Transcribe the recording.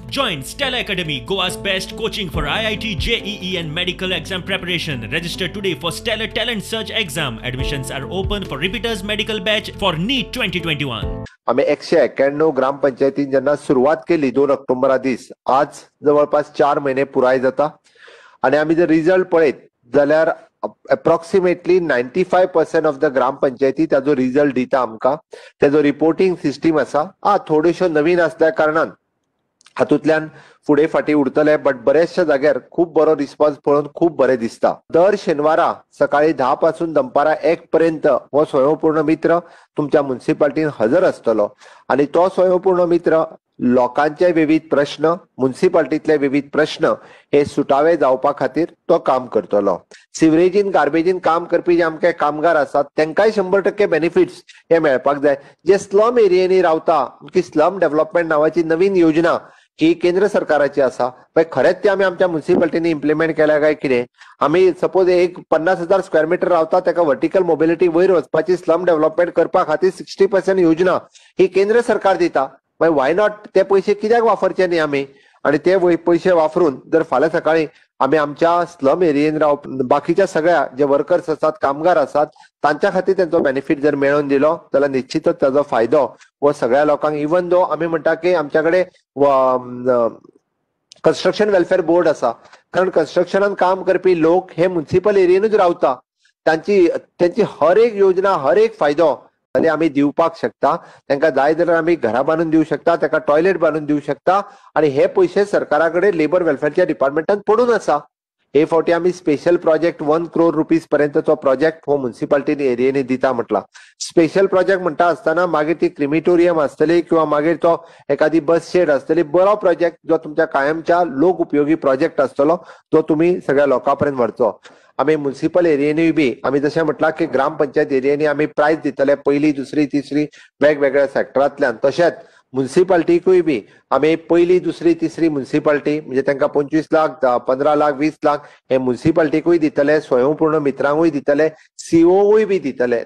Join Stella Academy, Goa's best coaching for IIT, JEE and medical exam preparation. Register today for Stellar Talent Search exam. Admissions are open for repeaters medical batch for NEET 2021. आमी 191 ग्रामपंचायतीन जेन्ना सुरवात केली 2 ऑक्टोबरा दीस, आज जवळपास 4 म्हयने पुराय जाता आनी आमी जर रिजल्ट पळयत जाल्यार एप्रॉक्सिमेटली 95% ऑफ the ग्रामपंचायती ताजो रिजल्ट दिता आमकां. तेजो रिपोर्टींग सिस्टीम आसा. थोड्योश्यो नवीन आसल्या कारणान हातूंतल्यान फुडें फाटीं उरतले, बट बऱ्याचशा जाग्यार खूब बरो रिस्पॉन्स पळोवन खूब बरें दिसता. दर शेनवारा सकाळी 10 पासून दनपारां 1 पर्यंत हो स्वयंपूर्ण मित्र तुमच्या मुन्सिपाल्टीन हजर आसतलो आनी तो स्वयंपूर्ण मित्र लोकांचे विविध प्रश्न, मुन्सिपाल्टीतले विविध प्रश्न हे सुटावे जावपा खातीर तो काम करतलो. सिवरेजीन गार्बेजीन काम करपी जे आमचे कामगार आसात तांकांय 100% बेनिफिट्स हे मेळपाक जाय. जे स्लम एरियेनी रावता, की स्लम डेव्हलपमेंट नावाची नवीन योजना ही केंद्र सरकाराची आसा, पळय खरेंच ती आमी आमच्या मुन्सिपाल्टीनी इम्प्लिमेंट केल्या काय कितें? आमी सपोज एक 50,000 स्क्वेअर मिटर रावता, ताका वर्टिकल मोबिलिटी वयर वचपाची स्लम डेव्हलपमेंट करपा खातीर 60% योजना ही केंद्र सरकार दिता. मागीर why not ते पयशे कित्याक वापरचे न्ही आमी? आनी ते पयशे वापरून जर फाल्यां सकाळी आमी आमच्या स्लम एरियेन राव बाकीच्या सगळ्या जे वर्कर्स आसात, कामगार आसात, तांच्या खातीर तेंचो बेनिफीट जर मेळोवन दिलो जाल्यार निश्चितच ताजो फायदो हो सगळ्या लोकांक. इवन दो आमी म्हणटा की आमच्या कडेन कन्स्ट्रक्शन वेलफेअर बोर्ड आसा, कारण कन्स्ट्रक्शनान काम करपी लोक हे मुन्सिपल एरियेनूच रावता, तांची हर एक योजना, हर एक फायदो आनी आमी दिवपाक शकता. तांकां जाय जाल्यार आमी घरां बांदून दिवं शकता, तांकां टॉयलेट बांदून दिवं शकता आनी हे पयशे सरकारा कडेन लेबर वेलफेअरच्या डिपार्टमेंटान पडून आसा. हे फावटी आमी स्पेशल प्रोजेक्ट 1 करोड रुपीज पर्यंतचो प्रोजेक्ट हो मुन्सिपाल्टी एरियेनी दिता म्हटला. स्पेशल प्रोजेक्ट म्हणटा आसतना मागीर ती क्रिमिटोरियम आसतली किंवा मागीर तो एखादी बस शेड आसतली, बरो प्रोजेक्ट जो तुमच्या कायमच्या लोक उपयोगी प्रोजेक्ट आसतलो तो तुमी सगळ्या लोकां पर्यंत व्हरचो. आमी मुन्सिपल एरियेनी बी आमी जशें म्हटलां की ग्रामपंचायत एरियेनी आमी प्रायज दितले पयली, दुसरी, तिसरी वेगवेगळ्या सेक्टरांतल्यान. तशेंच मुन्सिपाल्टीकूय बी आमी पयली, दुसरी, तिसरी मुन्सिपाल्टी म्हणजे तांकां 25 लाख, 15 लाख, 20 लाख हे मुन्सिपाल्टीकूय दितले, स्वयंपूर्ण मित्रांकूय दितले, सीओय बी दितले.